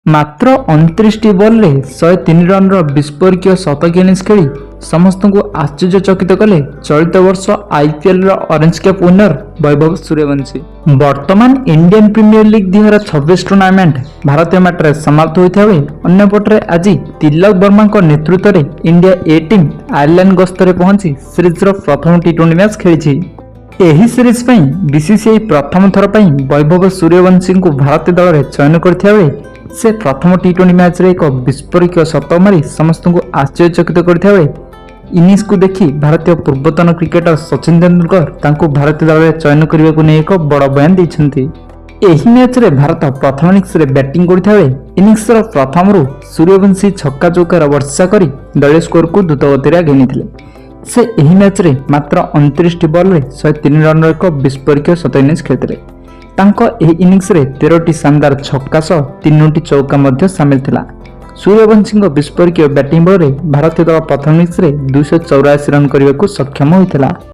ମାତ୍ର 29ଟି ବଲ୍ରେ 103 ରନ୍ର ବିସ୍ଫୋରକ ଶତକୀୟ ଇନିଂସ ଖେଳି ସମସ୍ତଙ୍କୁ ଆଶ୍ଚର୍ଯ୍ୟଚକିତ କଲେ ଚଳିତ ବର୍ଷ ଆଇପିଏଲ୍ର ଅରେଞ୍ଜ କ୍ୟାପ୍ ୱିନର ବୈଭବ ସୂର୍ଯ୍ୟବଂଶୀ। ବର୍ତ୍ତମାନ ଇଣ୍ଡିଆନ୍ ପ୍ରିମିୟର ଲିଗ୍ 2026 ଟୁର୍ଣ୍ଣାମେଣ୍ଟ ଭାରତୀୟ ମାଟିରେ ସମାପ୍ତ ହୋଇଥିବା ବେଳେ, ଅନ୍ୟପଟରେ ଆଜି ତିଲକ ବର୍ମାଙ୍କ ନେତୃତ୍ୱରେ ଇଣ୍ଡିଆ ଏ ଟିମ୍ ଆୟାରଲାଣ୍ଡ ଗସ୍ତରେ ପହଞ୍ଚି ସିରିଜ୍ର ପ୍ରଥମ ଟି-20 ମ୍ୟାଚ୍ ଖେଳିଛି। ଏହି ସିରିଜ୍ ପାଇଁ ବିସିସିଆଇ ପ୍ରଥମ ଥର ପାଇଁ ବୈଭବ ସୂର୍ଯ୍ୟବଂଶୀଙ୍କୁ ଭାରତୀୟ ଦଳରେ ଚୟନ କରିଥିବା ବେଳେ, ସେ ପ୍ରଥମ ଟି-20 ମ୍ୟାଚ୍ରେ ଏକ ବିସ୍ଫୋରକ ଶତକ ମାରି ସମସ୍ତଙ୍କୁ ଆଶ୍ଚର୍ଯ୍ୟଚକିତ କରିଥିବା ବେଳେ, ଇନିଂସକୁ ଦେଖି ଭାରତୀୟ ପୂର୍ବତନ କ୍ରିକେଟର ସଚିନ ତେନ୍ଦୁଲକର ତାଙ୍କୁ ଭାରତୀୟ ଦଳରେ ଚୟନ କରିବାକୁ ନେଇ ଏକ ବଡ଼ ବୟାନ ଦେଇଛନ୍ତି। ଏହି ମ୍ୟାଚ୍ରେ ଭାରତ ପ୍ରଥମ ଇନିଂସରେ ବ୍ୟାଟିଂ କରୁଥିବା ବେଳେ, ଇନିଂସର ପ୍ରଥମରୁ ସୂର୍ଯ୍ୟବଂଶୀ ଛକା ଚୌକାର ବର୍ଷା କରି ଦଳୀୟ ସ୍କୋରକୁ ଦ୍ରୁତଗତିରେ ଆଗେଇ ନେଇଥିଲେ। ସେ ଏହି ମ୍ୟାଚ୍ରେ ମାତ୍ର 29ଟି ବଲ୍ରେ 103 ରନ୍ର ଏକ ବିସ୍ଫୋରକ ଶତ ଇନିଂସ ଖେଳିଥିଲେ। ତାଙ୍କ ଏହି ଇନିଂସରେ 13ଟି ଶାନଦାର ଛକା ସହ ତିନୋଟି ଚୌକା ମଧ୍ୟ ସାମିଲ ଥିଲା। ସୂର୍ଯ୍ୟବଂଶୀଙ୍କ ବିସ୍ଫୋରକ ବ୍ୟାଟିଂ ବଳରେ ଭାରତୀୟ ଦଳ ପ୍ରଥମ ଇନିଂସରେ 284 ରନ୍ କରିବାକୁ ସକ୍ଷମ ହୋଇଥିଲା।